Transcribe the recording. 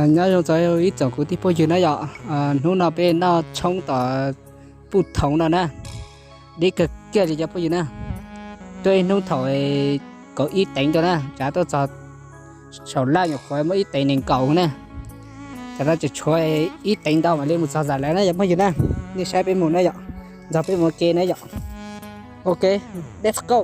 Nyob zoo txog ib tsoom kwv tij phooj ywg na yom. Hnub no peb noj tshoob tom puj thoov no na, dib kawg kiag li cov phooj ywg na. Tuaj ib hnub thaum kaum ib teev ntau na, tsav tuaj txog saum laj nyuam qhuav muaj ib teev nees nkaum na. Tam no tseem tshuav ib teev ntau mam li mus txog ntawm lawv na cov phooj ywg na. Nej saib peb mus na yom, nrog peb mus ua ke na yom. Ok, let's go.